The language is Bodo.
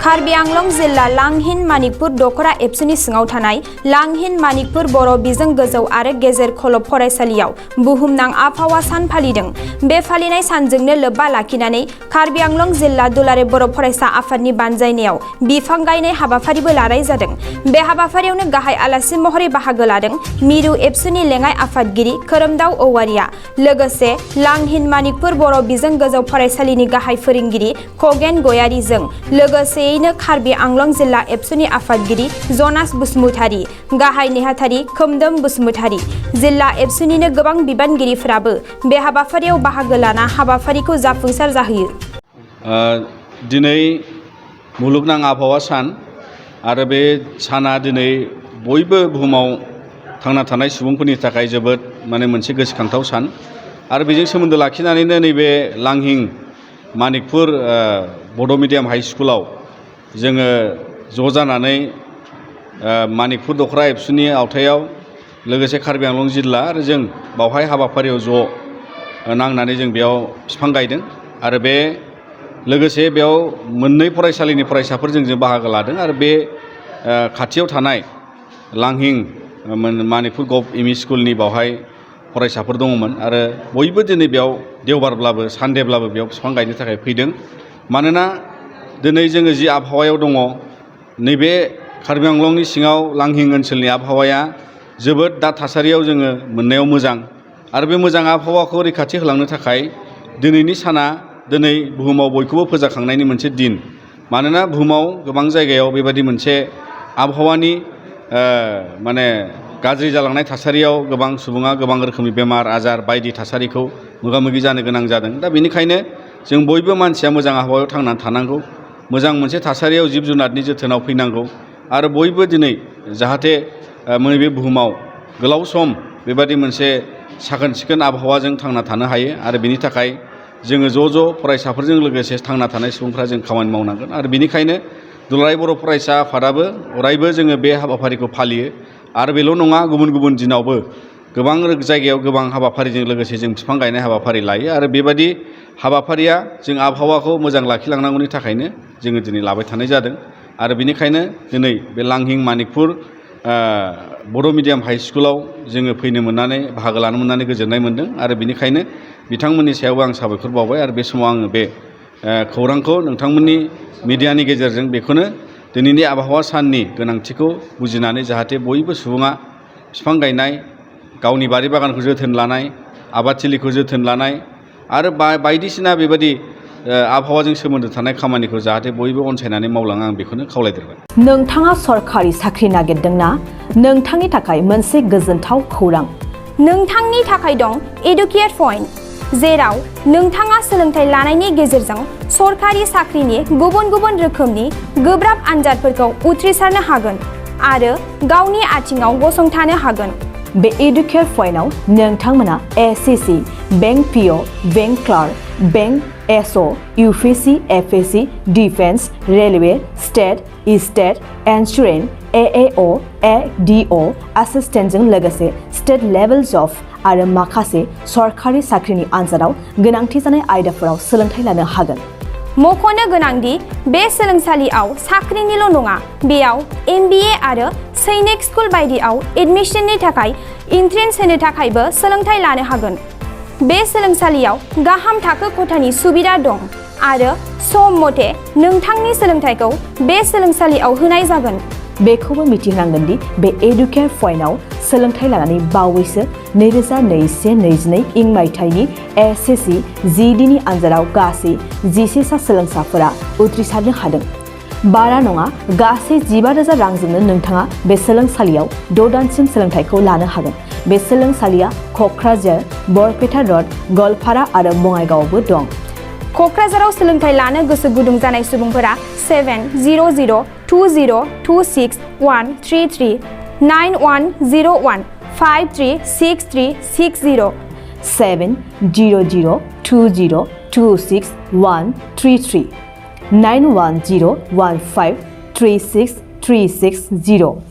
कार्बि आंलं जिल्ला लांहिन मानिकपुर दखरा एबसुनि सिङाव थानाय लांहिन मानिकपुर बर' बिजों गोजौ आरो गेजेर खलब फरायसालियाव बुहुमनां आबहावा सान फालिदों। बे फालिनाय सानजोंनो लोब्बा लाखिनानै कार्बि आंलं जिल्ला दुलाराय बर' फरायसा आफादनि बानजायनायाव बिफां गायनाय हाबाफारिबो लानाय जादों। बे हाबाफारियावनो गाहाय आलासि महरै बाहागो लादों मिरु एबसुनि लेङाइ आफादगिरि खोरोमदाव औवारिया, लोगोसे लांहिन मानिकपुर बर' बिजों गोजौ फरायसालिनि गाहाय फोरोंगिरि खगेन गयारीजों लोगोसे कार्बि आंलं जिल्ला एबसुनि आफादगिरि जनास बसुमतारी, गाहाय नेहाथारि खोमदोम बसुमतारी, जिल्ला एबसुनिनो गोबां बिबानगिरिफोराबो बे हाबाफारियाव बाहागो लाना हाबाफारिखौ जाफुंसार जाहोयो। दिनै मुलुगनां आबहावा सान आरो बे साना दिनै बयबो बुहुमाव थांना थानाय सुबुंफोरनि थाखाय जोबोद मोनसे गोसोखांथाव सान आरो बेजों सोमोन्दो लाखिनानैनो नैबे लांहिं मानिकपुर बड' मिडियाम हाइ स्कुलाव जोङो ज' जानानै मानिकपुर दखरा एबसुनि आवथायाव लोगोसे कार्बि आंलं जिल्ला आरो जों बावहाय हाबाफारियाव ज' नांनानै जों बेयाव बिफां गायदों आरो बे लोगोसे बेयाव मोननै फरायसालिनि फरायसाफोरजों जों बाहागो लादों आरो बे खाथियाव थानाय लांहिं मानिकपुर गभ एमइ स्कुलनि बावहाय फरायसाफोर दङमोन आरो बयबो दिनै बेयाव देवबारब्लाबो सानदेब्लाबो बेयाव बिफां गायनो थाखाय फैदों। मानोना दिनै जोङो जि आबहावायाव दङ नैबे कार्बि आंलंनि सिङाव लांहिं ओनसोलनि आबहावाया जोबोद दा थासारियाव जोङो मोननायाव मोजां आरो बे मोजां आबहावाखौ रैखाथि होलांनो थाखाय दिनैनि साना दिनै बुहुमाव बयखौबो फोजाखांनायनि मोनसे दिन। मानोना बुहुमाव गोबां जायगायाव बेबायदि मोनसे आबहावानि गाज्रि जालांनाय थासारियाव गोबां सुबुङा गोबां रोखोमनि बेमार आजार बायदि थासारिखौ मोगा मोगि जानो गोनां जादों। दा बेनिखायनो जों बयबो मानसिया मोजां आबहावायाव थांनानै थानांगौ, मोजां मोनसे थासारियाव जिब जुनारनि जोथोनाव फैनांगौ आरो बयबो दिनै जाहाथे बे बुहुमाव गोलाव सम बेबादि मोनसे साखोन सिखोन आबहावाजों थांना थानो हायो आरो बेनि थाखाय जोङो ज' ज' फरायसाफोरजों लोगोसे थांना थानाय सुबुंफ्रा जों खामानि मावनांगोन आरो बेनिखायनो दुलाराय बर' फरायसा आफादाबो अरायबो जोङो बे हाबाफारिखौ फालियो आरो बेल' नङा, गुबुन गुबुन दिनावबो गोबां जायगायाव गोबां हाबाफारिजों लोगोसे जों बिफां गायनाय हाबाफारि लायो आरो बेबादि हाबाफारिया जों आबहावाखौ मोजां लाखिलांनांगौनि थाखायनो जोङो दिनै लाबाय थानाय जादों आरो बेनिखायनो दिनै बे लांहिं मानिकपुर बर' मिडियाम हाइ स्कुलाव जोङो फैनो मोननानै बाहागो लानो मोननानै गोजोननाय मोन्दों आरो बेनिखायनो बिथांमोननि सायावबो आं साबायखर बावबाय आरो बे समाव आङो बे खौरांखौ नोंथांमोननि मिडियानि गेजेरजों बेखौनो दिनैनि आबहावा साननि गोनांथिखौ बुजिनानै जाहाथे बयबो सुबुङा बिफां गायनाय, गावनि बारि बागानखौ जोथोन लानाय, आबादथिलिखौ जोथोन लानाय आरो बायदिसिना बेबायदि आबहावाजों सोमोन्दो थानाय खामानिखौ जाहाथे बयबो अनसायनानै मावलाङो आं बेखौनो खावलायदेरबाय। नोंथाङा सरखारि साख्रि नागिरदोंना? नोंथांनि थाखाय मोनसे गोजोनथाव खौरां। नोंथांनि थाखाय दं एडुकेट पइन्ट, जेराव नोंथाङा सोलोंथाइ लानायनि गेजेरजों सरखारि साख्रिनि गुबुन गुबुन रोखोमनि गोब्राब आनजादफोरखौ उथ्रिसारनो हागोन आरो गावनि आथिङाव गसंथानो हागोन। बे एडुकेट पइन्टआव नोंथांमोना SSC, bank PO, bank clerk, bank SO, UPSC, FSC, defence, railway, state insurance, AAO, ADO एसिस्टेन्टजों लोगोसे स्टेट लेभेल जब आरो माखासे सरखारि साख्रिनि आनजादाव गोनांथि जानाय आयदाफोराव सोलोंथाइ लानो हागोन। मख'नो गोनांदि बे सोलोंसालियाव साख्रिनिल' नङा, बेयाव एमबिए आरो सैनिक स्कुल बायदियाव एडमिशननि थाखाय एन्ट्रेन्स होनो थाखायबो सोलोंथाइ लानो हागोन। बे सोलोंसालियाव गाहाम थाखो खथानि सुबिदा दं आरो सम मथे नोंथांनि सोलोंथाइखौ बे सोलोंसालियाव होनाय जागोन। बेखौबो मिथिनांगोन दि बे एडुकेट पइन्टआव सोलोंथाइ लानानै बावैसो 2021-22 इं मायथाइनि एसएससि जिडिनि आनजादाव गासै 11 सा सोलोंसाफोरा उथ्रिसारनो हादों। बारा नङा, गासै 15,000 रांजोंनो नोंथाङा बे सोलोंसालियाव 6 दानसिम सोलोंथाइखौ लानो हागोन। बे सोलोंसालिया क'क्राझार, बरपेटा रड, गवालपारा आरो बङाइगावआवबो दं। क'क्राझाराव सोलोंथाइ लानो गोसो गुदुं जानाय सुबुंफोरा 70020263133 9101536360 70020263133 9101536360